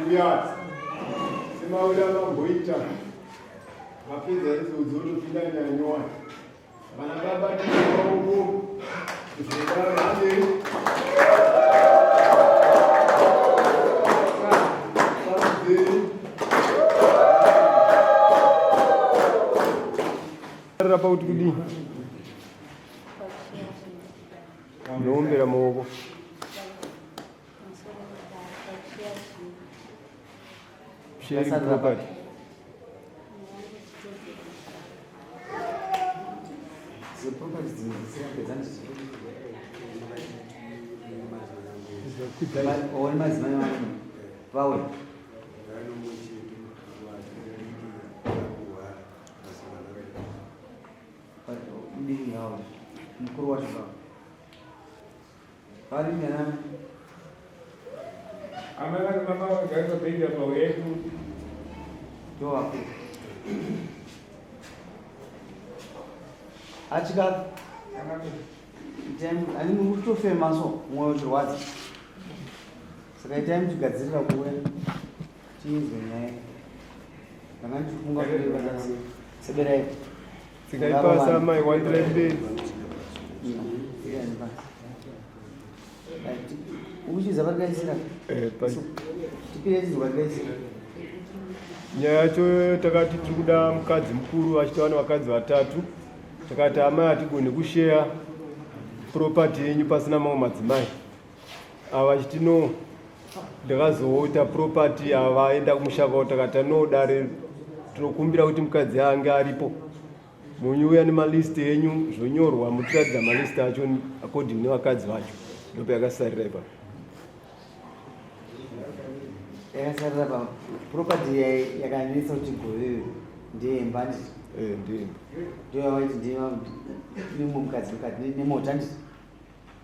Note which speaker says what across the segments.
Speaker 1: Mbuya semauri amamboita mapedza idzodzo otopinda nyaya nyowani. Vana baba tinomaoko kuzodaro handei. Rapa kuti kudii? Ndoombera maoko. Sharing property.
Speaker 2: Vauya. Mudiki ngawo. Mukuru wacho ngawo. Vari nyanani.
Speaker 3: Amai vari mama vagari pabhendi apa uyai ku.
Speaker 2: Ndowapo. Achika. Ani muri kutofema so mwoyo uchirwadza. Saka itai muchigadzirira kuuya. Tinzwe nyaya. Ndanga ndichifunga kuti vatasi. Seberai.
Speaker 1: Tsikai pasi amai wandirai mberi.
Speaker 2: Ukuchiza patikaisira.
Speaker 1: Eh, pa-
Speaker 2: Tipire tizwa patikaisira.
Speaker 1: Nyaya yacho takati tiri kuda mukadzi mukuru achitova nevakadzi vatatu. Takati amai hatigone kusheya property yenyu pasina mamwe madzimai. Ava vachiti no ndakazoita property ava vaenda kumusha kwavo takati no dare tinokumbira kuti mukadzi ange aripo munyuya nemalist enyu zvonyorwa mutiratidza malist acho according nevakadzi vacho ndopa yakasarira ipapo.
Speaker 2: Yakasarira pa property yakanetsa kuti govewe ndeyemba handiti?
Speaker 1: Eh, ndeyemba.
Speaker 2: Ndoyavaiti ndiye nemumwe mukadzi mukadzi nemota handiti?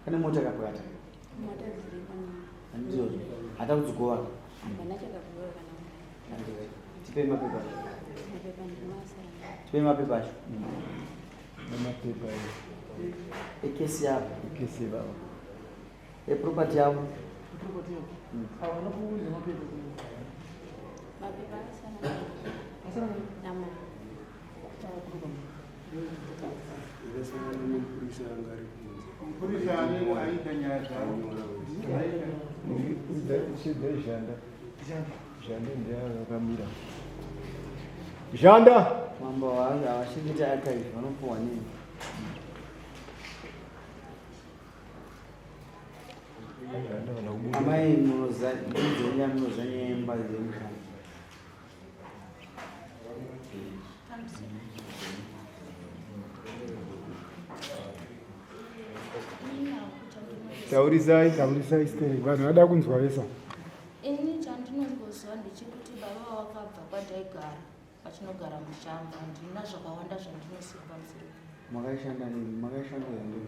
Speaker 2: Pane mota yakapwata.
Speaker 4: Mota dziripo.
Speaker 2: Handizvozvo. Hata kudzigova.
Speaker 4: Hapana chakagova kana.
Speaker 2: Handizvo. Tipe mapepa acho.
Speaker 4: Mapepa ndinoasara.
Speaker 2: Tipe mapepa acho.
Speaker 1: Mapepa acho.
Speaker 2: Ekesi yavo.
Speaker 1: Ekesi yavo.
Speaker 2: Eproperty yavo.
Speaker 5: Property yavo. Hawana kuuza mapepa.
Speaker 4: Mapepa asara.
Speaker 5: Asara.
Speaker 4: Nama.
Speaker 1: Zhanda.
Speaker 2: Mambo havashingiti archive vanopuwa nei? Amai munoza ndidzonya munoza nyemba dzemushana.
Speaker 1: Taurisai.
Speaker 6: Taurisai sterek vanhu vada kunzwa vese.
Speaker 4: Ini chandinongoziva ndechekuti baba vakabva kwandaigara vachinogara mushamba handina zvakawanda zvandinoziva pamusoro.
Speaker 2: Makaishanda nini? Makaishanda nini?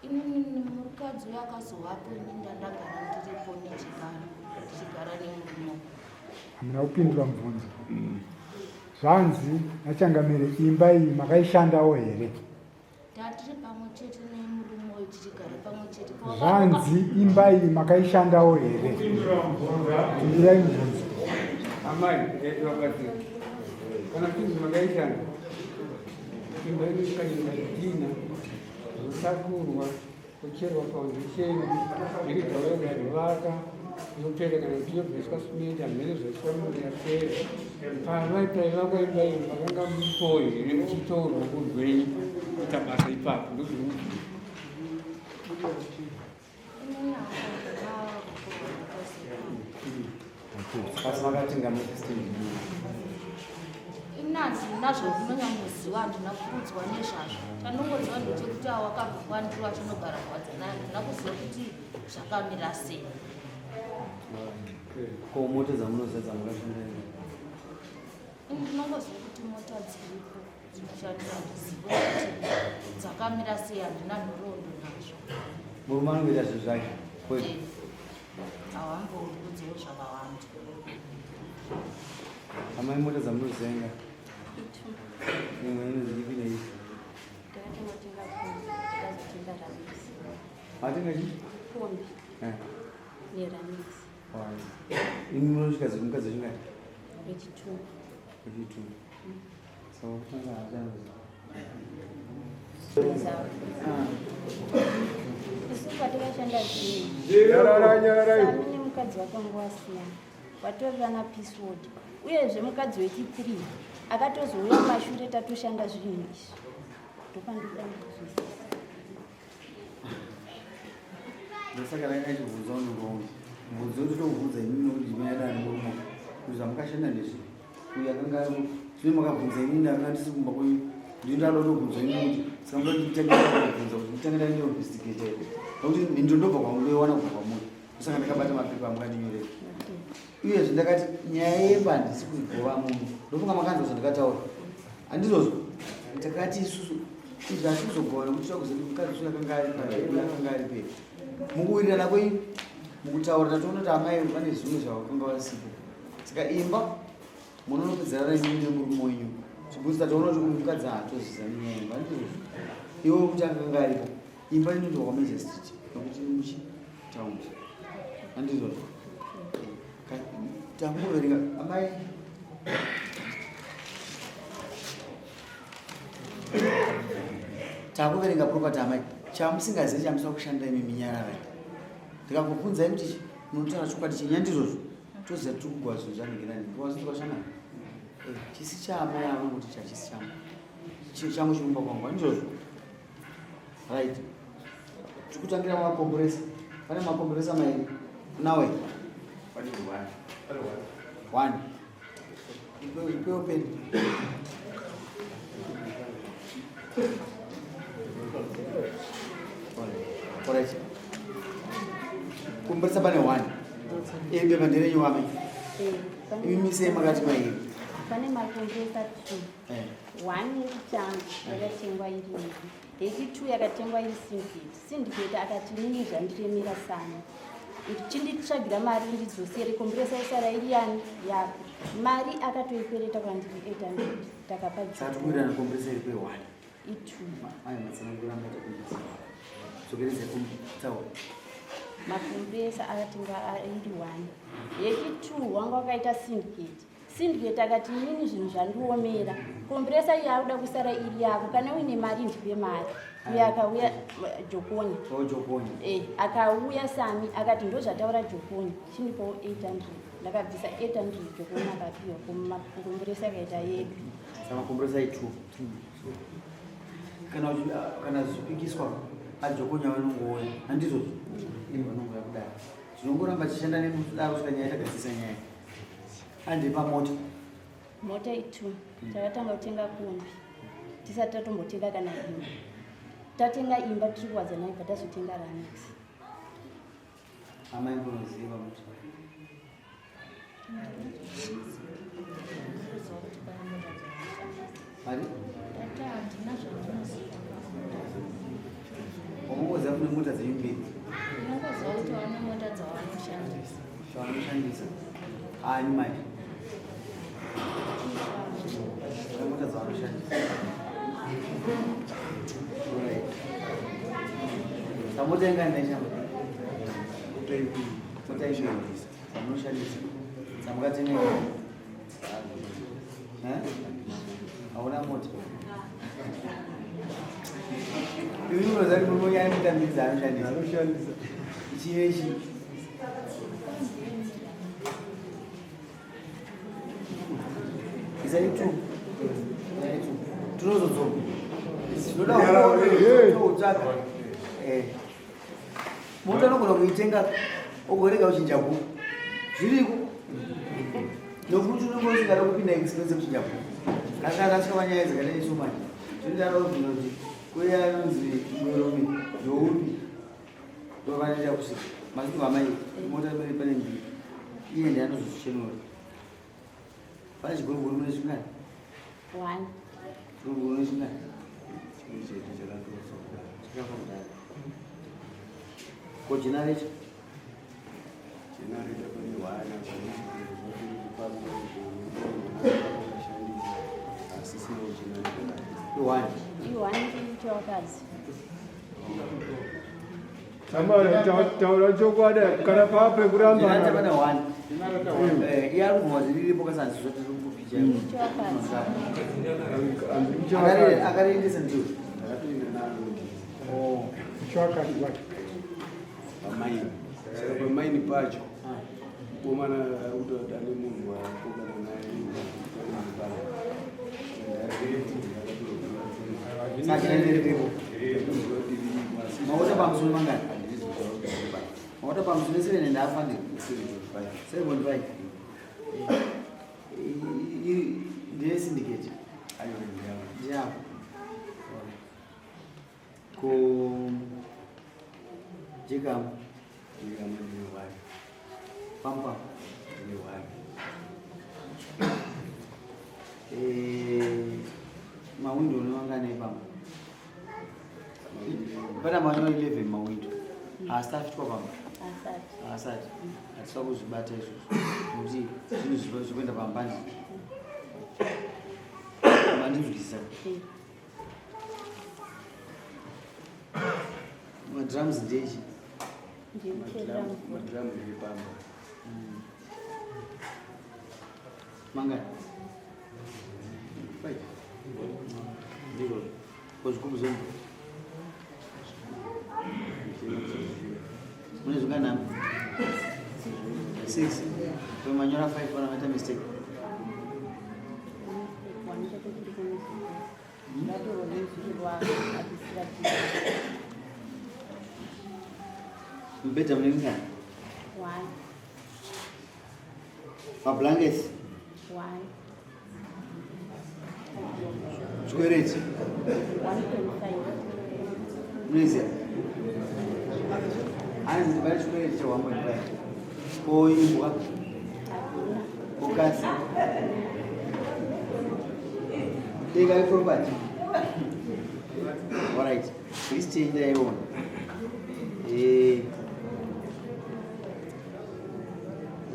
Speaker 4: Inini mukadzi uyo akazovapo ini ndandagara ndiripo ndichigara ndichigara nemurume.
Speaker 6: Hamuna kupindura mubvunzo. Zvanzi nachangamire imba iyi makaishandawo here?
Speaker 4: Tatiri pamwe chete nemurume uyu tichigara pamwe chete.
Speaker 6: Zvanzi imba iyi makaishandawo here? Pindurai mubvunzo.
Speaker 3: Amai, vabatsira. Kana chinzi makaishanda, imba inokainda zvidhina zvosakurwa kucherwa foundation iriga wega yovaka yopera kana kuti yobviswa simende hamene zvaiswa munhu yapera pavai paivakwa imba iyo makanga muripo here muchiitawo ruoko rwenyu kuita basa ipapo ndozviri
Speaker 2: Asi makatenga mexchange
Speaker 4: Ini handina zvandinonyanyoziva handina kuudzwa nezvazvo chandinongoziva ndechekuti awo akabva kwandiri achinogara kuwadzana handina kuziva kuti zvakamira sei.
Speaker 2: Ko mota dzamunoziva dzamakashanda
Speaker 4: Ini ndinongoziva kuti mota dziripo dzinoshandira handizive kuti dzakamira sei handina nhoroondo nazvo.
Speaker 2: Murume anongoita zvinhu zvake kwete.
Speaker 4: Hawamboudzewo zvakawanda.
Speaker 2: Amai mota dzamunozenga imwe inonzi ipi neipi?
Speaker 4: Takatengotenga kombi tikazotenga ramix.
Speaker 2: Matenga chii?
Speaker 4: Kombi
Speaker 2: Eh.
Speaker 4: neramix.
Speaker 2: Imi munosvika mukadzi wechingani?
Speaker 7: Wechitwo.
Speaker 2: Wechitwo. So kutanga haachanzi.
Speaker 7: Isu patakashanda zvinhu.
Speaker 1: Nyararai, nyararai.
Speaker 7: Sami nemukadzi wake wanga wasiyana. Watorerana peace ward. Uyezve mukadzi wechi3 akatozouya kumashure tatoshanda zvinhu izvi. Ndopandikuda kuzwisisa.
Speaker 2: Ndosaka ndanga ndichibvunza unongo mubvunzo ndinobvunza inini nokuti ndinoyadana nemurume kuti zvamukashanda ndezvi uyu akanga ari zvino makabvunza inini ndanga ndisi kumba kwenyu ndini ndada kutobvunza inini kuti saka muda kuti nditange kubvunza kuti nditange ndaindoinvestigate here nokuti mhinduro ndobva kwamundoiwana kubva kwamuri ndosaka ndakabata mapepa amukandinyorera uyezve ndakati nyaya yemba handisi kuigova munhu ndofunga makanzwa zvandakataura handizvozvo takati isusu izvi hasi kuzogova nekuti takuziva kuti mukadzi uyu akanga ari pari akanga ari pei mukuwirirana kwenyu mukutaura tatoona kuti amai vane zvimwe zvavakanga vasipo saka imba munonopedzerana imimi nemurume wenyu chibhuzi tatoona kuti uyu mukadzi haatozviziva nenyaya yemba handizvozvo iwe kuti akanga aripo imba inoitwa kwamajor street nokuti muchi taundi handizvozvo takungoverenga amai takuverenga property amai chamusingazivi chamusina kushanda imi minyararai ndikakubvunzai kuti munotaura chokwadi chenyu handizvozvo toziva tiri kugwa zvinhu zvanenge nani eh, chisi chaamai ava kuti chachisi changu changu chirumba kwangu handizvozvo right tikutangira makomburesa pane makomburesa mairi kunawe one ipewo peni Alright. Kumburisa pane one. Ibe banderenyu wame.
Speaker 7: Eh,
Speaker 2: Imi mise makati mairi.
Speaker 7: Pane makomburesa two.
Speaker 2: Eh.
Speaker 7: One yekutanga yakatengwa iri yechi two yakatengwa iri syndicate. Syndicate akati inini zvandiremera sana. Chinditsvagira mari ndidzosere komburesa isara iri yani yako. Mari akatoikwereta kwandiri 800 takapa
Speaker 2: Saka tikuwirirana komburesa iri pe one.
Speaker 7: i2.
Speaker 2: Ayo matsanangura maita komburesa. Dzokeredzai kumutaura.
Speaker 7: Makomburesa akatengwa iri one. Yechi2 wanga wakaita syndicate. Syndicate akati inini zvinhu zvandiomera. Komburesa iyi yakuda kusara iri yako kana uine mari ndipe mari. Uye akauya Jokonya.
Speaker 2: Oh Jokonya.
Speaker 7: Eh, akauya Sami akati ndozvataura Jokonya. Chindipawo 800. Ndakabvisa 800 Jokonya akapiwa komburesa akaita yedu.
Speaker 2: Saka makomburesa i2. Kana kana zvichipikiswa aJokonya vanongouya. Handizvozvo? Ivo vanongouya kudaro. Zvinongoramba tichishanda nekudaro kusvika nyaya tagadzirisa nyaya. Ande pamota.
Speaker 7: Mota i2 takatanga kutenga kombi tisati tatombotenga kana imba. Tatenga imba tiri kuwadzana ibva tazotenga Runx.
Speaker 2: Amai munoziva mota. Mari?
Speaker 4: Tata handina zvandinoziva.
Speaker 2: Wamungoziva kune mota dzenyu mbiri.
Speaker 4: Ndinongoziva kuti vane mota dzavanoshandisa.
Speaker 2: Dzavanoshandisa. Ani manje? Vane mota dzavanoshandisa. Alright. Samota ingani nechamba? Mota ipi? Dzamunoshandisa. Dzamukatenga. Eh? Hauna mota? Iwe unoziva kuti murume wenyu ane mota mbiri dzaanoshandisa.
Speaker 1: Anoshandisa.
Speaker 2: Chive chi. Isai two. Isai two. Tinozodzoka. Tinoda kutsvaga. Eh. Mota unogona kuitenga ogorega kuchinja bhuku. Zviriko. Nokuti unenge usingada kupinda expense kuchinja bhuku. Asi kana tasvika panyaya dzakadai so manje. Tinoda kubvunza kuti kuya anonzi Mwerume ndoupi? Ndovanoita kusvika. Masiku amai mota pane pane mbiri. Iye ndiye anozozvichenura. Pane chiguruguru mune zvingani?
Speaker 7: One.
Speaker 2: Chiguruguru mune zvingani?
Speaker 1: Chimwe chete chakatofa.
Speaker 2: Chakafa kudhara. Ko generator?
Speaker 1: Generator pane hwana pane chiguruguru asi sinawo generator.
Speaker 2: I-one.
Speaker 7: I-one chewakadzi.
Speaker 1: Amana taura chokwadi kana pape kuramba.
Speaker 2: Ndinatapana one. Eh, iye ari kubvuma zviriripo kasanzi zvoti zviri kupicha. Akariendesa ndiyo.
Speaker 6: Oh, chakati wacho.
Speaker 8: Pamaini. Saka pamaini pacho. Mukomana ari kutaura ane munhu waakokana naye.
Speaker 2: Maota pamusoro mangani? Maota pamusoro seven and half hundred. 7.5. Ndiye syndicate. Ndiyako. Ko Jekamu. Pampa. Eh, mawindo unewangane pamba? Pana manyora 11 mawindo. Asi afitwa pamba?
Speaker 7: Asati.
Speaker 2: Asati. Hatisa kuzvibata izvozvo. Nekuti zvinhu zvikuenda pamba ndi. Mandinzwisisa. Madrums ndechi?
Speaker 8: Madrum ndepamba.
Speaker 2: Mangani? Five. Ndiko. Ko zvigubhu zvemvura? Mune zvinganami? Six. Ko manyora five pana maita mistake. Mubhedha mune mingani?
Speaker 7: One.
Speaker 2: Mablankets?
Speaker 7: One.
Speaker 2: Chikwereti?
Speaker 7: 1.5.
Speaker 2: Munoziva? Hanzi pane chikwereti che 1.5. Ko imbwa?
Speaker 7: Hakuna.
Speaker 2: Ko katsi? Denga iproperty. Alright. List ndaiona. Eh.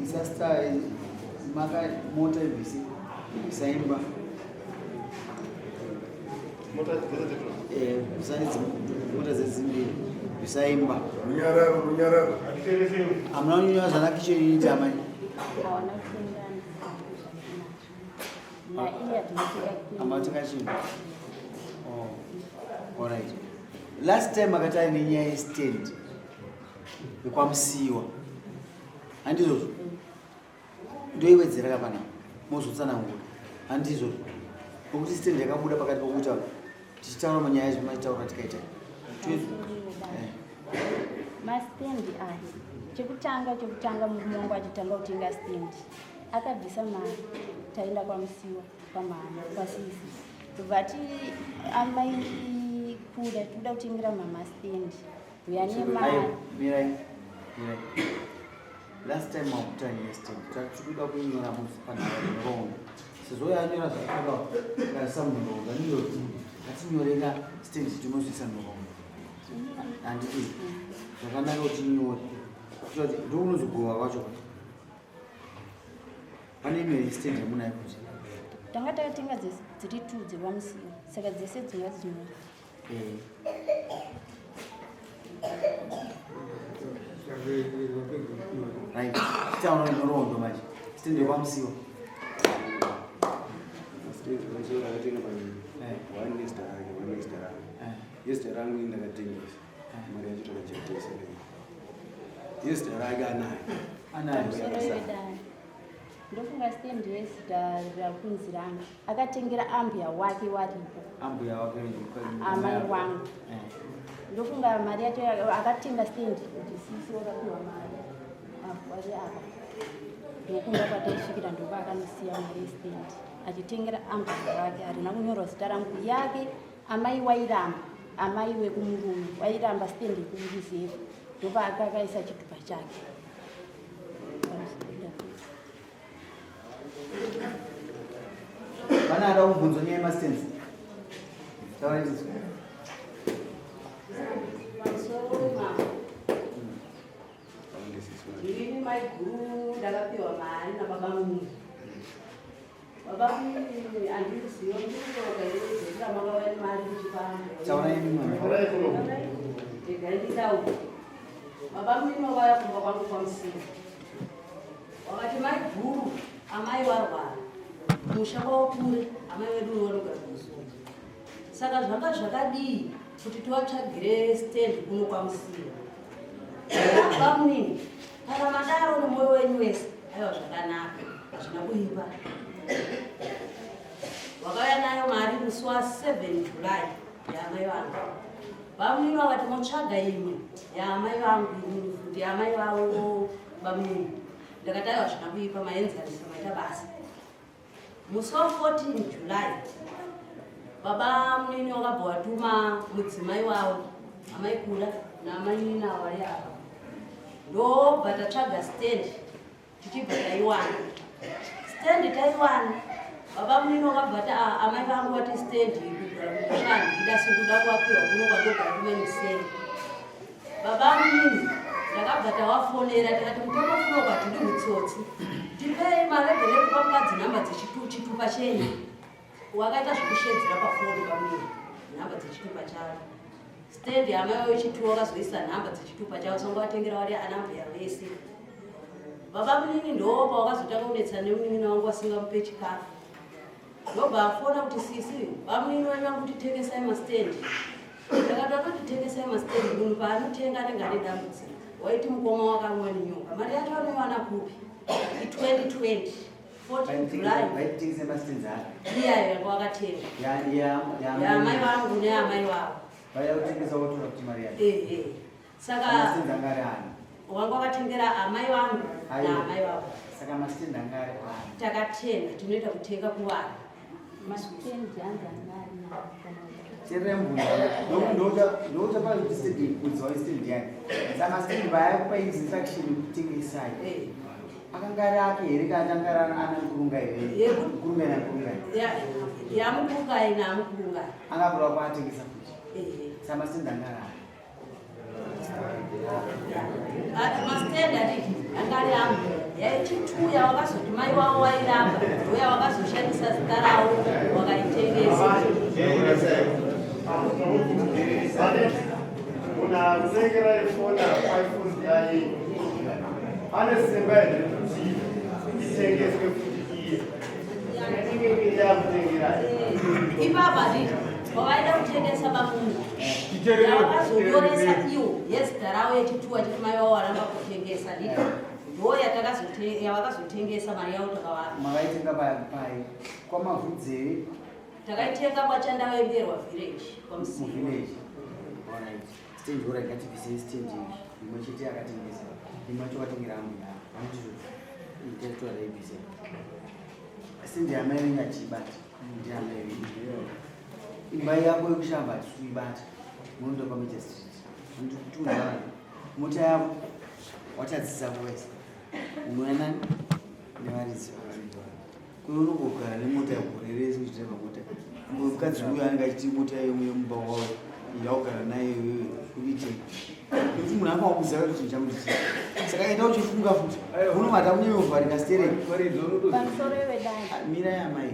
Speaker 2: Isasta maka mota ibvise. Isaimba. Eh, mota dzedzimbiri. Bisaimba.
Speaker 9: Runyararo, runyararo.
Speaker 2: Hamuna kunyora zvana kitchen unit amai.
Speaker 7: Hawana kutenga naiye hatinotenga.
Speaker 2: Amatenga chinhu. Oh. Alright. Last time akati aine nyaya yestand yekwamusiwa. Handizvozvo? Ndoiwedzera kapana mozotsanangura. Handizvozvo? Nokuti stand yakabuda pakati pokuita tichitaura manyaya ezvimachitaura tikaita. Eh.
Speaker 7: Mastendi aya, chekutanga murume wangu achitanga kutenga stendi akabvisa mari, taenda kwaMusiwa kwamama kwasisi, tobva ti amai kuda tikuda kutengera mama stendi uya nemari.
Speaker 2: Aiwa, mirai. Mirai. Last time makuta nyaya stand, tiri kuda kuinyora panhoroondo. Sezvo yanyora zvakanaka kaisa munhoroondo, andiyoti ngatinyoreka stand tinozvisa nhoroondo. Handiti zvakanaka kuti inyore. Kuitira kuti ndokunozogova kwacho. Pane imwe stand yamunayo kuti.
Speaker 7: Tanga takatenga dziri two dzekwaMusiwa, saka dzese dzinga dzinyora.
Speaker 2: Eh. Right. Titaura nhoroondo manje. Stand yekwaMusiwa.
Speaker 8: Ndakatenga paviri.
Speaker 2: Eh.
Speaker 8: One nezita rake, one nezita rangu.
Speaker 2: Eh.
Speaker 8: Yezita rangu ini ndakatengesa. Mari yacho takachatesa. Yezita rake anayo.
Speaker 2: Anayo.
Speaker 7: Pamusoro yedare, ndofunga stendi yezita rakunzi rangu akatengera ambuya wake waripo.
Speaker 2: Ambuya wake.
Speaker 7: Amai wangu.
Speaker 2: Eh.
Speaker 7: Ndofunga mari yacho akatenga stendi kuti sisi wakapiwa mari ari apa, ndokumba kwataisvikira, ndopa akanosiya mari yestendi achitengera ambuya wake. Harina kunyorwa zita rangu, yake amai wairamba, amai wekumurume wairamba stendi yekureserve, ndopa akakaisa chitupa chake.
Speaker 2: Vana ada kubvunzwa nyaya yemastands. Taura izvi.
Speaker 10: Pamusoro mama. Ndini maiguru, ndakapiwa mari nababa mungu. Baba mungu handizivo ndinokaizera makauya nemari kuchipambo.
Speaker 2: Taura imi mwana.
Speaker 10: Regai nditaure. Baba munini wakauya kumba kwangu kwaMusiwa, wakati mai guru amai warwara musha kwavo kure, amai vedu vanogara kumusoro. Saka zvanga zvakadii kuti tivatsvagire stand kuno kwaMusiwa? Baba munini, kana madaro nemwoyo wenyu wese, aiwa zvakanaka, hazvina kuipa. Wakauya nayo mari musi wa 7 July yaamai vangu. Bamunini vakati motsvaga imwe yaamai vangu inini futi yaamai vavo bamunini. Ndakati aiwa zvina kuipa maenzanisa maita basa. Musi wa 14 July baba munini wakabva watuma mudzimai wavo amai Kula naamainini avo vari apa, ndobva tatsvaga stand tichibva taiwana stand taiwana. Baba munini wakabva ti ah, amai vangu vati stand kugara kumusha handida, sikuda kuvapiwa kuno kwandogara kumemuseni. Baba munini takabva tawafonera tikati mutemo kuno kwatiri utsotsi, tipei maregere kupa mukadzi nhamba dzechitupa chenyu. Wakaita zvekushedzera pafoni pamunini nhamba dzechitupa chavo, stand yamai wechitupa wakazoisa nhamba dzechitupa chavo, songa vatengera vari ana mbuya vese. Baba munini ndopa wakazotanga kunetsa nemunin'ina wangu wasingamupe chikafu, ndobva afona kuti sisi bamunini wenyu vangu titengesai mastendi. Ndakati atotitengesai mastendi, munhu paanotenga anenge ane dambudziko. Waiti mukoma wakamwa nenyoka, mari yacho anoiwana kupi? I2020 14 July
Speaker 2: Vaitengesa mastendi ake?
Speaker 10: Iyayo yanga wakatenga yaamai vangu neamai vavo.
Speaker 2: Vaida kutengesa votora kuti mari yacho?
Speaker 10: Ehe, saka
Speaker 2: mastendi anga ari ani?
Speaker 10: Wanga wakatengera amai vangu naamai vavo.
Speaker 2: Saka mastendi anga ari ani?
Speaker 10: Takatenga, tinoita kutenga kuvanhu.
Speaker 7: Mastendi anga ari nani?
Speaker 2: Teerera mubvunzo, ndokucha pa stendi kudzi wa stendi yani. Saka mastendi vayakupa instruction yekutengesai, akanga ari ake here kana anga ari ana mukurungai here? Mukurungai namukurungai.
Speaker 10: Yamukurungai namukurungai.
Speaker 2: Angakura kwaatengesa futi? Saka mastendi anga ari ani?
Speaker 10: Mastendi atiti anga ari angu yaichituya, wakazoti mai wavo wairamba, ndoya wakazoshandisa zita ravo wakaitengesa.
Speaker 1: Munhu anotengera ifoni iPhone yaye ane simba here kuti itengeswe futi iye inenge yakutengerai?
Speaker 10: Ipapa nditi wavaida kutengesa bamunhu yavakazonyoresa iwo yezita ravo yechituwa chiti mai vavo varamba kutengesa, nditi ndo yavakazotengesa mari yavo takavapa.
Speaker 2: Makaitenga pai, kwaMavhudzi?
Speaker 10: Takaitenga kwaChandavaengerwa village, kwaMusiwa.
Speaker 2: Muvillage, alright. Stand, alright, ngatibvisei stand imwe chete yakatengesa, imwe yacho katengera ambuya, anotizvo itatora taibvise. Stand yamai venyu hatiibati, ndiyamai venyu. Imba yako yekushamba hatisi kuibata, munoenda kwaMajor Street tiunzana. Mota yako watadzisa kuwesa, unouya nani nevaridzi? Kuno unongogara nemota yagore rese uchidhiraivha mota. Mukadzi uyu anenge achiti mota yemumba wavo yaugara nayo iwewe kuitei, nekuti munhu anofanira kuziva kuti chinhu changu chichii. Saka enda uchifunga futi, unomata kunyanyovharika stereki.
Speaker 7: Pamusoro wedai.
Speaker 2: Mira yamai,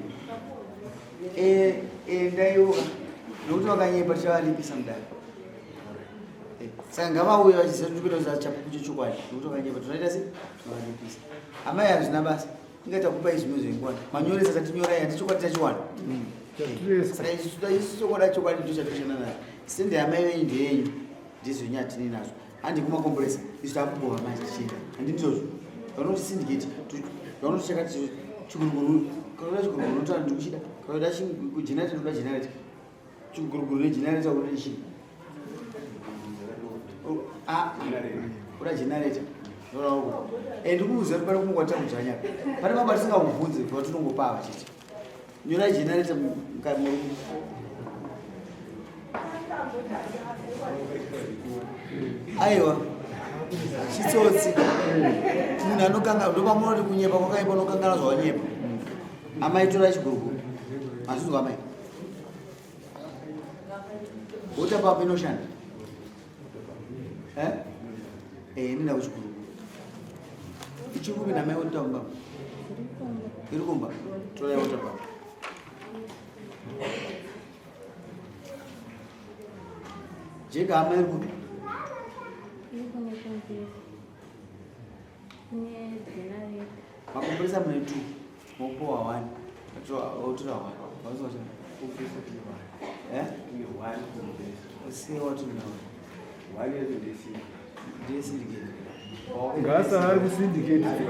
Speaker 2: enda iwoka, nokuti vakanyepa tichavaripisa mudare. Saka ngavauye vachiziva kuti kuita chapupu chechokwadi, nokuti vakanyepa tinoita se tinovaripisa. Amai, hazvina basa, inga takupai zvimwe zvengwana manyoresa, tatinyorai hati chokwadi tachiwana. Saka isu chokwadi chokwadi ndo chatoshanda nayo. Sende yamai venyu ndeyenyu, ndizvenyu, hatini nazvo. Handi kumakomboresa, isu takugova manje tichienda, handi ndizvozvo. Vanoti syndicate, vanoti chakati chiguruguru, kanoda chiguruguru notaura ndikuchida, kanoda generator ndoda generator, chiguruguru negenerator unoda chii? Uda generator. Ndikuuziva kuti pane kumwe kwatakudzvanya, pane mabasa tisingakubvunze, vatinongopava chete. Nyorai generator murume. Aiwa, chitsotsi munhu anokanga, ndopamunoti kunyepa kwakaipa, unokangana zvawanyepa. Amai, torai chiguruguru, hazvizwa amai. Water pump inoshanda? Eh, nenda kuchiguruguru ichikupi namai? Water pump iri kumba, torai water pump. Jega hama iri kupi?
Speaker 9: Compressor. Kune generator.
Speaker 2: Makompresa mune two. Mopowa one. Otora one. Vazoshanda.
Speaker 8: Compressor tine one.
Speaker 2: Eh?
Speaker 8: Tine one compressor.
Speaker 2: Usiye watora one.
Speaker 8: One yacho ndesindiketi.
Speaker 2: Ndesindiketi.
Speaker 1: Ngasa ari kusyndicate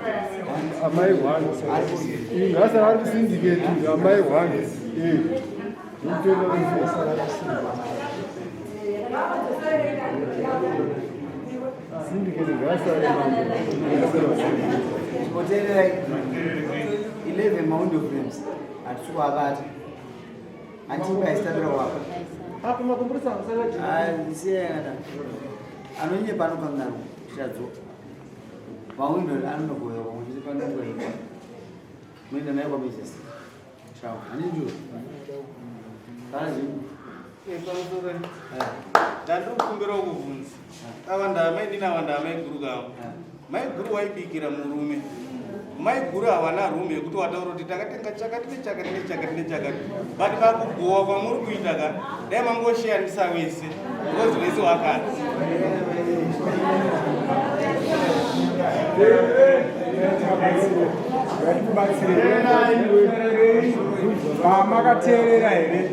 Speaker 1: amai one. Ngasa ari kusyndicate amai one. Eh. Syndicate ngasa ari
Speaker 2: Chimboteererai. 11 mawindow frames. Hatisi kuabata. Handiimba haisitabira wapa.
Speaker 5: Apa makompresa
Speaker 2: Ah, siyana. Anonyepa anokanganwa. Tichadzoka. Mawindow anonogoya pamwe chete panonga imba. Munoenda naye kwamejesi. Chao. Handinjuro. Kana zvinhu.
Speaker 11: Pamusoro ndandikukumbirawo kubvunza ava ndamainini ava ndamaiguru kavo maiguru waibikira murume maiguru havana rumu yekuti wataura kuti takatenga chakati nechakati nechakati nechakati but pakugowa kwamuri kuita ka dai mangoshiyanisa wese because wese wakadzi
Speaker 6: Ngatikubatsirei. Vamakateerera here?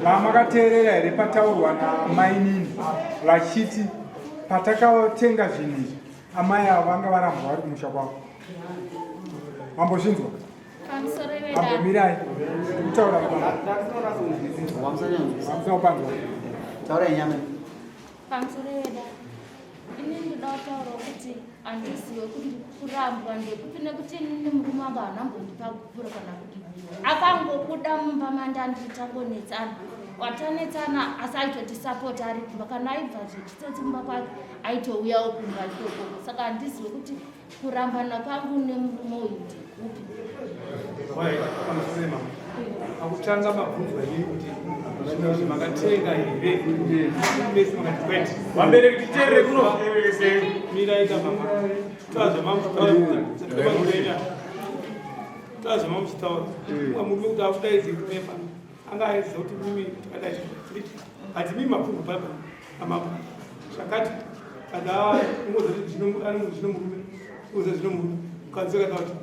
Speaker 6: Vamakateerera here pataurwa namainini vachiti patakatenga zvinhu izvi amai ava vanga varambwa vari kumusha kwavo. Mambozvinzwa?
Speaker 4: Pamusoro vedare.
Speaker 6: Ambomirai. Kutaura
Speaker 2: Wamusanyanzwisisa.
Speaker 6: Hamusina kupanzwa.
Speaker 2: Taurai nyama.
Speaker 4: Pamusoro vedare. Ini ndoda kutaurawo kuti handizive kuti kurambwa ndekupi nekuti inini murume wangu haana mbondipa gupuro kana kuti akangobuda mumba mandandiri tangonetsana watanetsana asi aitotisapota ari kumba kana aibva zvechitsotsi kumba kwake aitouyawo kumba ikokoko saka handizive kuti kurambana kwangu nemurume uyu ndekupi.
Speaker 12: Pamusema pakutanga mabvunzwa inini kuti zvinhu izvi makatenga here, mese makati kwete.
Speaker 11: Vabereki titeerere kuno.
Speaker 12: Miraita mama tazvamamuchitaura umwe murume kuti afudaidze kumepa anga aiziva kuti mimi takadai, but mimi mabvunzo papa amambo zvakati kana ungozoti zvino murume uze zvino murume mukadzi akataura kuti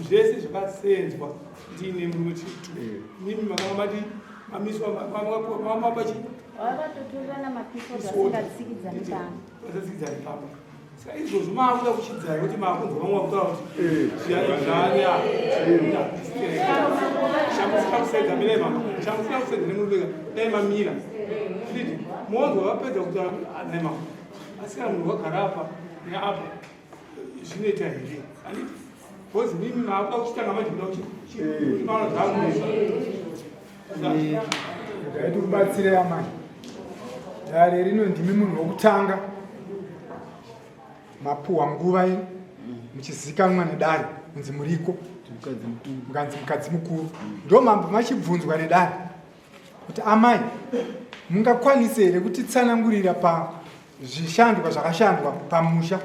Speaker 12: zvese zvakasenzwa ndiine murume chitu mimi makanga mati mamiswa mamapachi
Speaker 7: Vakatotorana mapipo asingatsikidzani pamba.
Speaker 12: Vasatsikidzani pamba. Saka izvozvo maakuda kuchidzai kuti maakunzwa vamwe vakutaura kuti zvani chamusina kusedza mirai mama chamusina kusedza nemurume dai mamira nditi monzwa vapedza kutaura nai mama asi kana munhu wagara apa neapa zvinoita here anditi because mimi maakuda kuchitanga manje kuda kuchimaona zvakunesa.
Speaker 6: Ndaiti kubatsire amai. Dare rino ndimi munhu wokutanga mapuhwa nguva muchizikanwa nedare kunzi muriko, mukanzi mukadzi mukuru. Ndo mambo machibvunzwa nedare kuti amai mungakwanise here kutitsanangurira pazvishandwa zvakashandwa pamusha,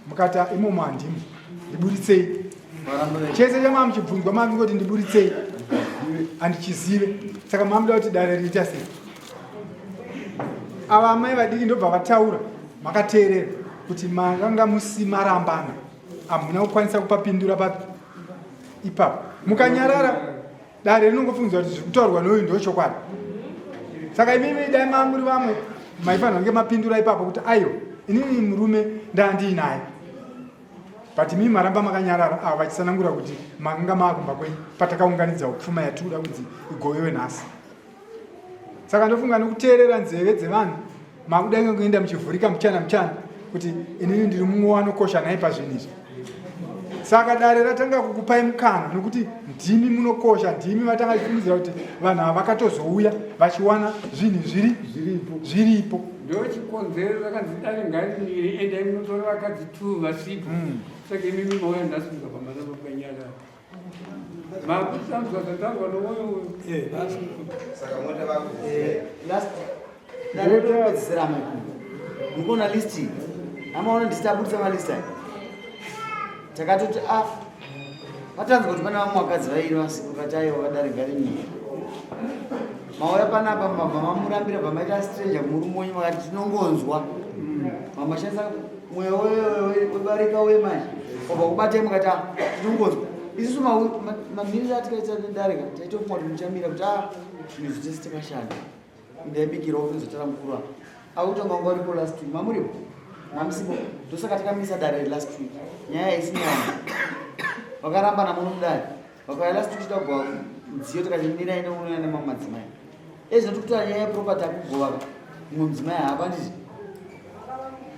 Speaker 6: mukati imomo handimo, ndiburitsei. Chese chamaa muchibvunzwa mamingoti ndiburitsei handichizive. Saka mamuda kuti dare riita sei? Ava amai vadiki ndobva vataura makateerera kuti makanga musi marambana hamuna kukwanisa kupapindura papi ipapo mukanyarara dare rinongofungidzwa kuti zviri kutaurwa neuyu ndochokwadi. Saka imimi dai mamuri vamwe maifanira kunge mapindura ipapo kuti aiwa inini murume ndandiinaye, but mimi maramba makanyarara ava vachisanangura kuti makanga maakumba kwenyu patakaunganidza upfuma yatikuda kunzi igovewe nhasi. Saka ndofunga nokuteerera nzeve dzevanhu makuda kuenda muchivhurika muchana muchana kuti inini ndiri mumwe wanokosha nhai pazvinhu izvi. Saka dare ratanga kukupai mukana nokuti ndimi munokosha, ndimi vatanga chifungidzira kuti vanhu ava vakatozouya vachiwana zvinhu zviri zviripo.
Speaker 3: Ndo chikonzero rakanzi dare ngarimire, endai munotora vakadzi two vasipo. Saka imimi mauya nhasi mukabva maramba makanyarara makusanzwa zvataurwa nowoyo uyu.
Speaker 2: Saka mota vako last ndopedzisira maikuru mukuona list iyi amaona ndisitabudisa malist aya takatoti a vatanzwa kuti pane vamwe vakadzi vairi vasipo kati aiwa vadare ngarimire mauya panapa mabva mamurambira bva maita stranger kumurume wenyu makati tinongonzwa mamashandisa. Mweya webarika uye manje wabva kubatai mukati ah, tinongonzwa isusu mamiriro atikaita nedarika taitofunga kuti muchamira kuti a ah, zvinhu izvi tese takashanda ndaibikirawo kunzotara mukuru apa akutonga wanga uripo last week mamuripo mamusipo ndosaka takamisa dare last week nyaya haisi nyaya vakarambana muno mudare vakauya last week chida kugova mudziyo tikati mirai neunouya nemamwe madzimai ezvino tikutaura nyaya yeproperty akugovaka mumwe mudzimai haapanditi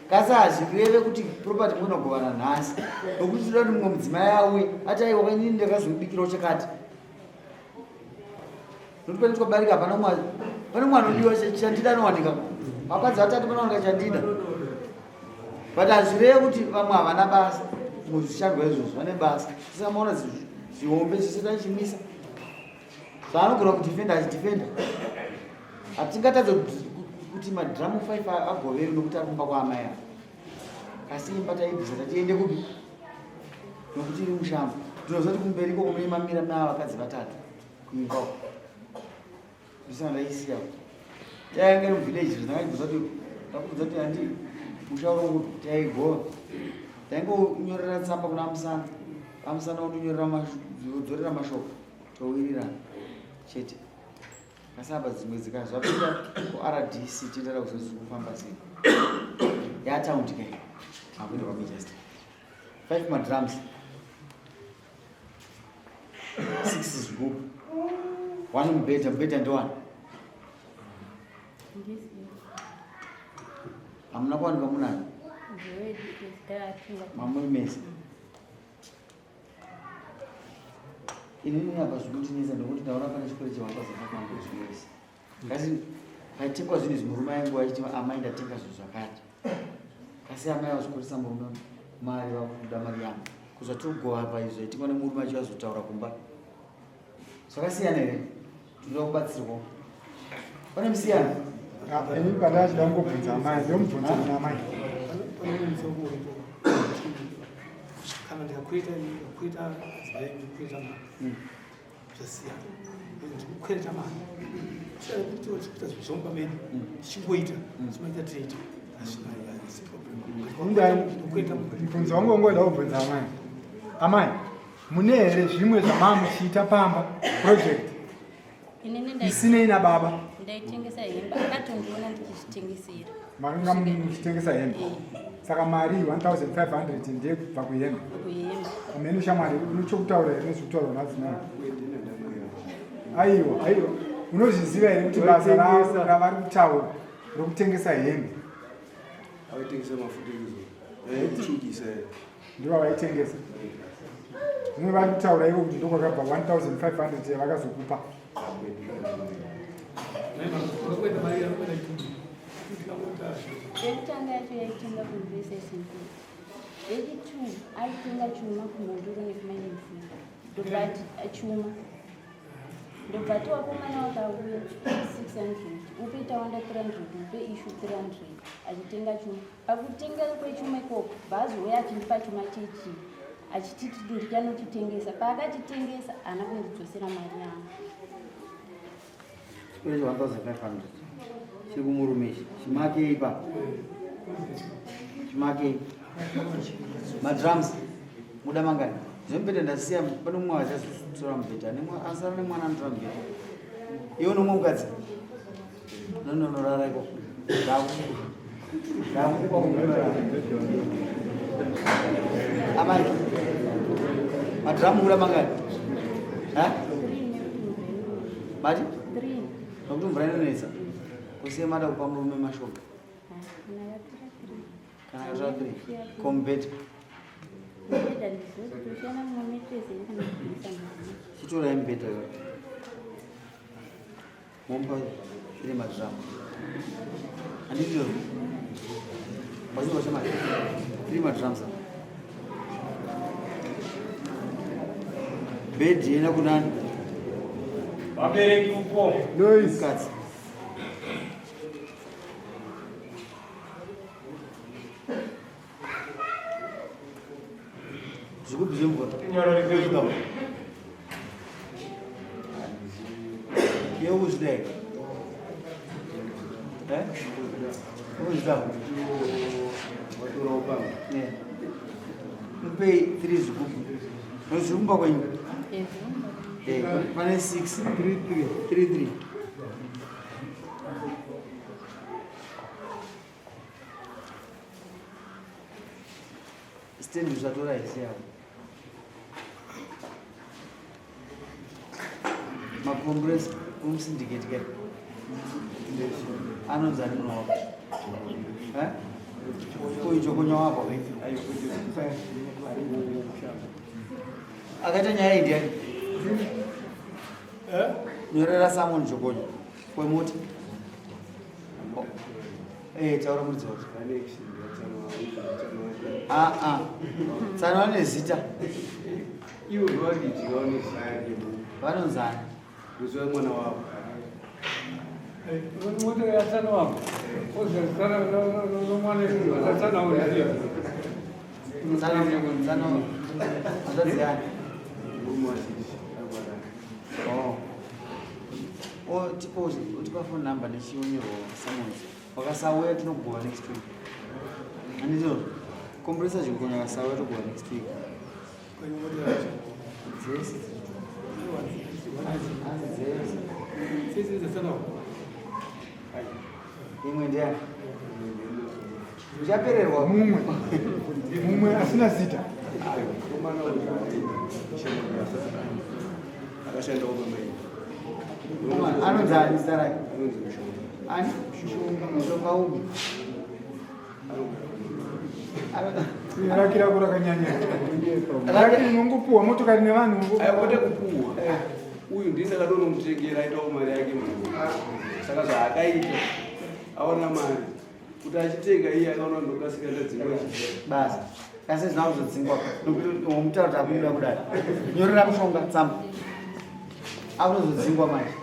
Speaker 2: kasi hazvireve kuti property munogovana nhasi nokuti toda kuti mumwe mudzimai auye ati aiwa kainini ndakazomubikirawo chakati nokuti pane twabarika hapana mwa pane mwana unodiwa chandida anowanika vakadzi vatatu panowanika chandida but hazvireve kuti vamwe havana basa muzvishandwa izvozvo vane basa saka maona zvihombe zvese tachimisa zvaanogona kudefenda achidefenda hatingatadza kuti madhiramu 5 agovewe nokuti ari kumba kwaamai ava asi imba taibvisa tatiende kupi nokuti iri mushambo ndinoziva kuti kumberi ikoko mune mamira mea vakadzi vatatu kuimba uko ndisina ndaisiya tainge iri muvillage ndakaibuza kuti ndakuudza kuti handi musha uri kupi taigova taingonyorera tsamba kuna amusana amusana wondonyorera dzorera mashoko towirirana chete Asi apa dzimwe dzika zvapinda kuRDC tiendera kuzozi kufamba sei. Yataundi kai. Akuenda kwa Majesty. 5 madrums. 6 zvigubhu. 1 mubhedha, mubhedha ndowani. Hamuna kuwanikwa munayo? Mamuri mese. Inini apa zvekundinetsa ndekuti ndaona pane chikoro chewakazofamba zvese kasi paitengwa zvinhu izvi murume ainge achiti amai ndatenga zvinhu zvakati kasi amai vazvikoresa murume mari vakuda mari yangu kuzvatiri kugova apa izvi zvaitengwa nemurume achivazotaura kumba zvakasiyana here tinoda kubatsirwa pane musiyano
Speaker 6: ah, ini pandachida kungobvunza amai ndomubvunza kuna amai
Speaker 5: kana ndikakweta ndikakweta madzimai ndikukweta mari hmm. zvasiyana ndikukweta mari kuita zvinhu zvomba medu hmm. tichingoita hmm. timaita tinoita
Speaker 6: mubvunzo wangu wangoda kubvunza amai amai Mune here zvimwe zvamaa muchiita pamba project isinei nababa?
Speaker 7: Ndaitengesa hembe, akatondiona ndichizvitengesera.
Speaker 6: Makanga muchitengesa hembe? Eh. Saka mari 1500 ndeyekubva kuhembe?
Speaker 7: Kuhembe.
Speaker 6: Amene shamwari unochokutaura here nezvekutaurwa nadzimai? Aiwa, aiwa. Unozviziva here kuti basa ravari kutaura rokutengesa hembe?
Speaker 8: Aitengesa mafuta ekutsvukisa.
Speaker 6: Ndivo vaitengesa. Zvino vari kutaura ivo kuti ndokwakabva 1500 yavakazokupa.
Speaker 7: Yekutanga yacho yaitenga kumvesa isimple. Yechi2 aitenga chuma kumhondoro nekumainimvura. Ndobva chuma. Ndobva ati wakomana wakauya 600 upe tawanda 300 upe ishu 300 achitenga chuma. Pakutenga kwechuma ikoko bhazi uya achindipa chuma chechi achititi ndichanotitengesa. Paakachitengesa haana kundidzosera mari yangu.
Speaker 2: Chikwereti 1500 chiri kumurume ichi chimakei pa chimakei madrums muda mangani zvemubhedha ndasiya pane mumwe achazotora mubhedha asara nemwana anotora mubhedha iwe nomwe mukadzi nononorara ikoko ndakupa amai madhiramu kura mangani mati nokuti mvura inonetsa kusiye mada kupa murume mashoma kana katora three komubhedha chitorai mubhedha Momba iri madrama. Handizvo. Mazvinhu vashamari. Iri madrama. Bed yena kunani?
Speaker 11: Vabereki uko.
Speaker 6: Noise.
Speaker 2: Mukadzi. Zvigubhu zvemvura. Iwe ukuzvida here? Eh? Ukuzvida?
Speaker 8: Watorawo pamwe.
Speaker 2: Mupei 3 zvigubhu. Zviri kumba kwenyu? Eh, pane 6 3 3 3 3. Stand usatora hisi yavo. Makompress umusindicate ke. Anonzi ani munhu wako? Eh? Uyu jokonya wako. Akaita nyaya iyi ndiani? Eh? Nyorera Simon Jokonya. Kwemota. Eh, taura muridzi wacho. Ah ah. Tsano ane zita.
Speaker 8: Ivo varidzi vaone zita.
Speaker 2: Vanonzani?
Speaker 8: Kuziva mwana wavo.
Speaker 3: Mota yatsano wavo. Oza tsano nomwana tsano uri.
Speaker 2: Tsano tsano. Hanzvadzi yani?
Speaker 8: Murume wasiti.
Speaker 2: Oh. Oh, tipo utipa phone number nechionyorwa summons. Wakasauya tinogova next week. Andizvo. Kompresa zvikukonya wakasauya togova next week. Dzese. Hanzi dzese. Imwe ndiyani? Uchapererwa
Speaker 6: mumwe. Mumwe asina zita.
Speaker 8: Akashandawo pamai.
Speaker 2: Anonzi ani zita rake?
Speaker 8: Anonzi Mushonga.
Speaker 2: Ani? Mushonga upi?
Speaker 6: Raki rako rakanyanya. Raki unongopuwa motokari nevanhu.
Speaker 8: Aiwa kwete kupuwa. Uyu ndini ndakatonomutengera aitawo mari yake munhu. Saka zvaakaita aona mari kuti achitenga iye akaona ndokasika ndadzingwa
Speaker 2: Basa. Kasi zvina kuzodzingwa. Nokuti womutaura kuti akuda kudai. Nyorera mushonga tsamba. Akutozodzingwa manje.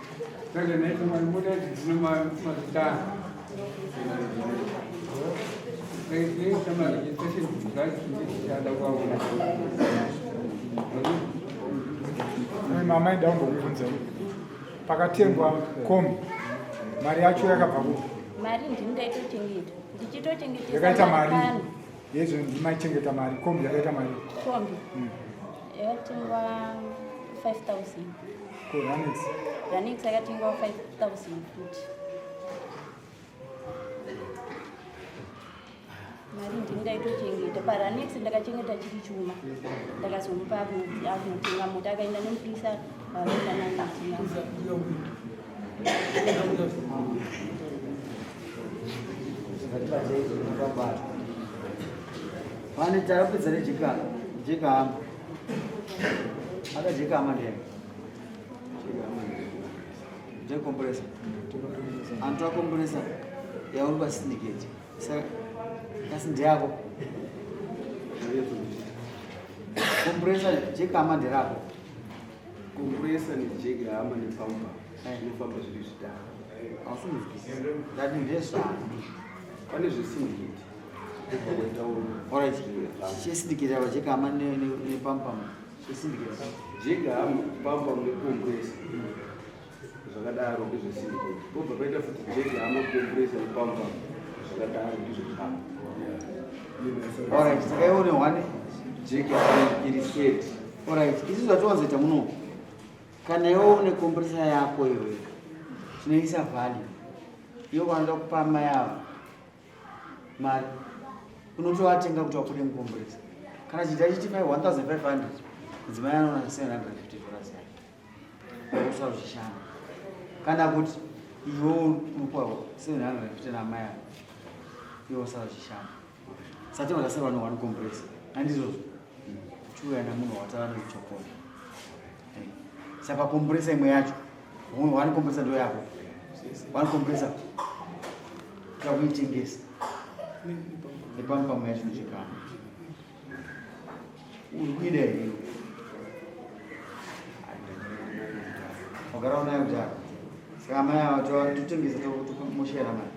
Speaker 3: Saka naita mari mota idzi dzine mazita. Dzinoita maregistration dzacho dzichishanda kwaona.
Speaker 6: Mama ida kumbokubvunza pakatengwa kombi mari yacho yakabva kupi?
Speaker 7: Mari ndini ndaitochengeta. Ndichitochengetesa
Speaker 6: Yakaita mari.
Speaker 7: kani.
Speaker 6: Yezvo ndimaichengeta mari, kombi yakaita mari.
Speaker 7: Kombi. Yakatengwa 5000.
Speaker 6: Ko Ranex.
Speaker 7: Ranex yakatengwa 5000 futi. Mari ndini ndaitochengeta. PaRanex ndakachengeta chiri chuma. Ndakazomupa akunotenga mota akaenda nemupurisa wakaenda naye kunotenga.
Speaker 2: Vane tarapedza nejeka jeka hama. Aka jeka hama ndiye. Ndiye compressor. Antu compressor yauri pa syndicate. Saka kasi ndeyako. Compressor jeka hama nderako.
Speaker 8: Compressor nejegi hama nepampa zvinofamba zviri zvitatu.
Speaker 2: Hausi Ndati ndezvako.
Speaker 8: Pane zvesyndicate.
Speaker 2: Alright. Chesyndicate apa jeka hama nepampam. Chesyndicate.
Speaker 8: Jegi hama, pampa necompressor. Zvakadaro ndezvesyndicate. Pobva paita futi jegi hama, compressor nepampa. Zvakadaro ndizvo zvavo.
Speaker 2: Alright, saka iwe une one
Speaker 8: Jegi hama iri set.
Speaker 2: Alright, isu zvatiwanzoita muno. Kana iwe une compressor yako iwe, tinoisa value. Iwe vanoda kupa mai ava mari, unotovatenga kuti vakude mucompressor. Kana chita chiti 1500, mudzimai anoona 750 dollars yake. Usara uchishanda. Kana kuti iwe unopuwa 750 namai ava, iwe usara uchishanda. Sati vakasarwa ne one compressor. Handizvozvo. Chiuya nemunhu watava nechokora. Saka compressor imwe yacho, one compressor ndo yako. One compressor takuitengesa. Nepamupamu yacho nechikamu. Uri kuida here iwe? Wagara unayo kudhara. Saka amai ava totengesa tomoshera mari.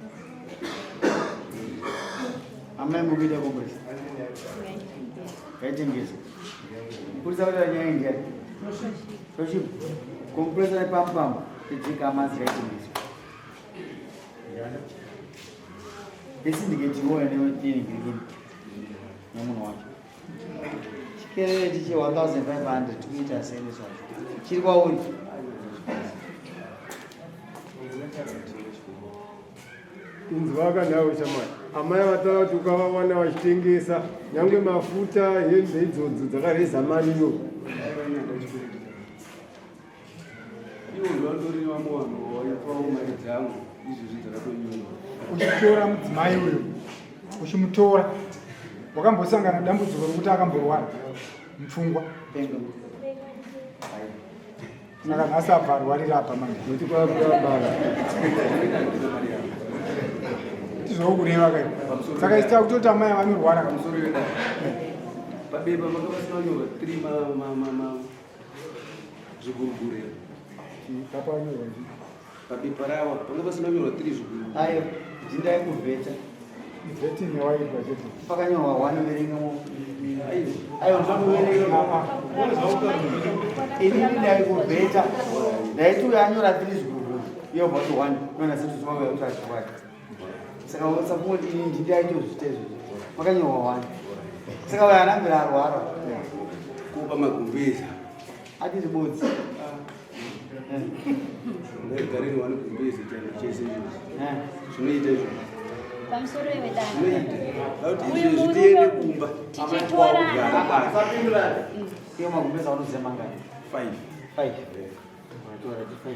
Speaker 2: Amai mukuida compressor. Ngaitengesa. Mupurisa kuti nyaya ndiani? Toship. Compressor nepampam ejeka manzi ngaitengeswa. Yesyndicate iwona neningirikini. Nemunhu wacho. Chikerereti che 1500 tikuita sei nezvazvo? Chiri kwauri.
Speaker 1: Inzwaka nawe shamwari. Amai vataura kuti ukavawana vachitengesa nyangwe mafuta hembe idzodzo dzakareza mari iyo.
Speaker 8: Ivo ndovandori vamwe vanhu vaipawo mari dzangu izvozvi dzakatonyungwa.
Speaker 6: Uchitora mudzimai uyu uchimutora wakambosangana dambudziko rokuti akamborwara mupfungwa saka nhasi abva arwarira apa manje
Speaker 1: Nokuti kwakuabara.
Speaker 6: tizvokureva kai saka isi takutoti amai vanorwara ka
Speaker 8: Pamusoro yedare. Pabepa manga pasina kunyorwa 3 ma ma ma ma zviguruguru here.
Speaker 6: Papanyorwa zvi.
Speaker 8: Pabepa rawa panga pasina kunyorwa 3 zviguruguru.
Speaker 2: Ayo, ndindai kuvheta.
Speaker 6: Vetting yawaitwa chete.
Speaker 2: Pakanyorwa one verenga mo. Ayo, ndokuverenga. Inini ndaikuvheta. Ndaiti uyo anyora 3 zviguruguru. Iyo bva one. Nona setu zvauya kuti achiwati. Saka usafungoti ini ndindaitozviita izvozvo. Pakanyorwa one. Saka uyo anambira arwara.
Speaker 8: Kupa magumbeza.
Speaker 2: Atiri bodzi.
Speaker 8: Ngagareni wani gumbeze chando chese izvozvo. Zvinoita izvozvo.
Speaker 7: Pamusoro wedare.
Speaker 8: Zvinoita. Kuti
Speaker 7: Uyu
Speaker 8: izvezvi
Speaker 7: murume
Speaker 8: tiende kumba.
Speaker 7: tichitorana.
Speaker 8: Kwakugara.
Speaker 2: Iyo magumbeza unoziva mangani?
Speaker 8: 5.
Speaker 2: 5. Watora ti 5.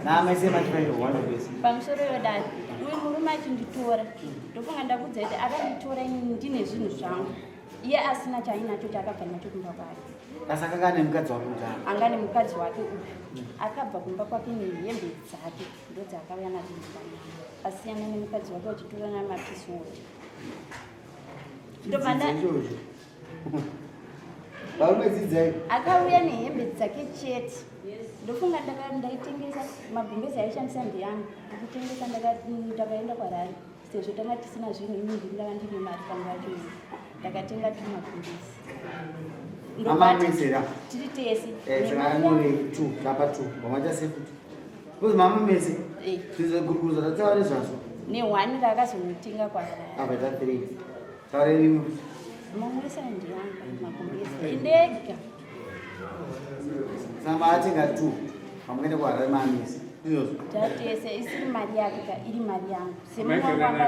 Speaker 2: Naamai mati 5 one gumbeza.
Speaker 7: Pamusoro wedare. Uyu murume achinditora. Ndofunga ndakudza kuti akanditora inini ndine zvinhu zvangu. Iye asina chaainacho chaakabva nacho kumba kwake.
Speaker 2: Asi akanga ane mukadzi wake kudhara.
Speaker 7: Anga nemukadzi wake uyu. Akabva kumba kwake nehembe dzake ndodzaakauya nadzo mumba mangu. Asiyana nemukadzi wake vachitorana mapisi woti. Ndobva nda
Speaker 2: Ichocho. Varume dzidzai.
Speaker 7: akauya nehembe dzake chete ndofunga ndaitengesa magumbezi aishandisa ndiyangu ndikutengesa ndakaenda kwarari sezvo tanga tisina zvinhu ini ndini ndanga ndine mari panguva yacho iyoyo ndakatenga tumagumbezi
Speaker 2: Mama mesera.
Speaker 7: tiri tese
Speaker 2: Eh, saka
Speaker 7: Nemari
Speaker 2: anyore
Speaker 7: yangu.
Speaker 2: 2, tapa 2. Mamacha sei futi. Because mama mese.
Speaker 7: Eh.
Speaker 2: Zvizo guruguru zvataura nezvazvo.
Speaker 7: nehwani raakazonotenga kwarari
Speaker 2: Apa ta 3. Taure rimwe.
Speaker 7: mamwe ese ndiyangu magumbezi ndega
Speaker 2: Saka maatenga 2. Pamukaenda kuHarare maamese. Izvozvo.
Speaker 7: tatese isiri mari yake ka iri mari yangu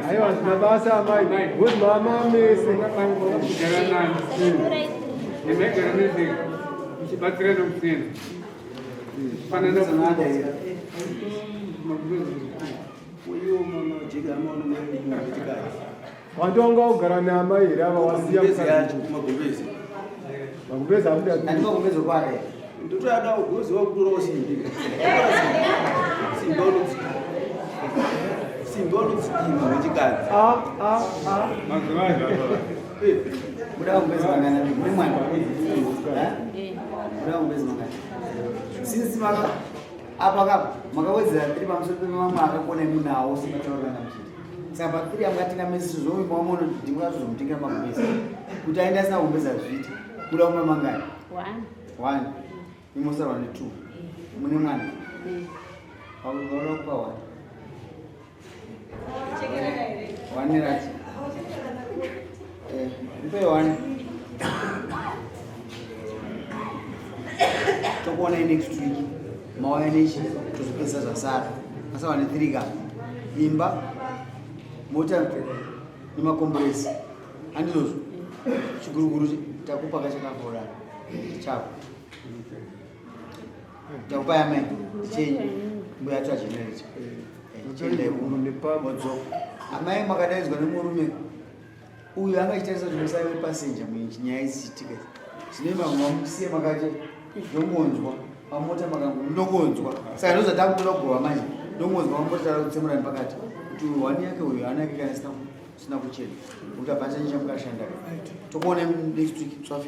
Speaker 1: Aiwa zvina basa amai. Ngozi mama mese.
Speaker 3: Nemegara mese muchibatsirana kusena. Fanana
Speaker 8: Uyo mama jeka amaona mari yechikadzi.
Speaker 1: Wantu wanga ugara naamai here ava wasiya
Speaker 8: Magumbeze
Speaker 1: mukadzi.
Speaker 8: yacho kumagumbeze.
Speaker 1: Magumbeze akuda.
Speaker 2: Andi magumbeze kwake.
Speaker 8: Ndotoada kugozi wakutorawo simbi. Simba unodzidima. Simba unodzidima wechikadzi.
Speaker 1: Ah ah ah.
Speaker 2: Muda magumbeze mangana mune mwana. Eh? Muda magumbeze mangana. Since maka apa kapa makawedzera 3 pamusoro pemamwe akakona emunawo semataurana muchiti. Saka pa 3 amkatenga mese zvoimba wamono ndingatozomutengera magumbeze. Kuti aende asina kugumbeza zviite. Kuda kumwa mangani?
Speaker 7: One.
Speaker 2: One. Imosarwa ne 2. Mune mwana. Vaura kupa one. One racho. Eh, mpe one. Tokuona next week. Mauya nechi tozopedzisa zvasara. Masara ne 3 ka. Imba mota nemakomboresi. Handizvozvo. Chiguruguru takupa kachakavhura chako. Takupa yamai chenyu. Mbuya yacho achinereti. Chiendai kumodzoka. Amai makadaidzwa nemurume uyu anga achitarisa kuti musave passenger munyaya ichiitika. Zvino mamwe mamusiye makati ndongonzwa pamota makango ndongonzwa. Saka ndozvatakutoda kugova manje. Ndongonzwa pamota tara kutsemurani pakati. Kuti uyu wani yake uyu hana yake kana isina kuchena. Kuti hapana chanyi chamukashanda. Tokuona next week musi wa 15.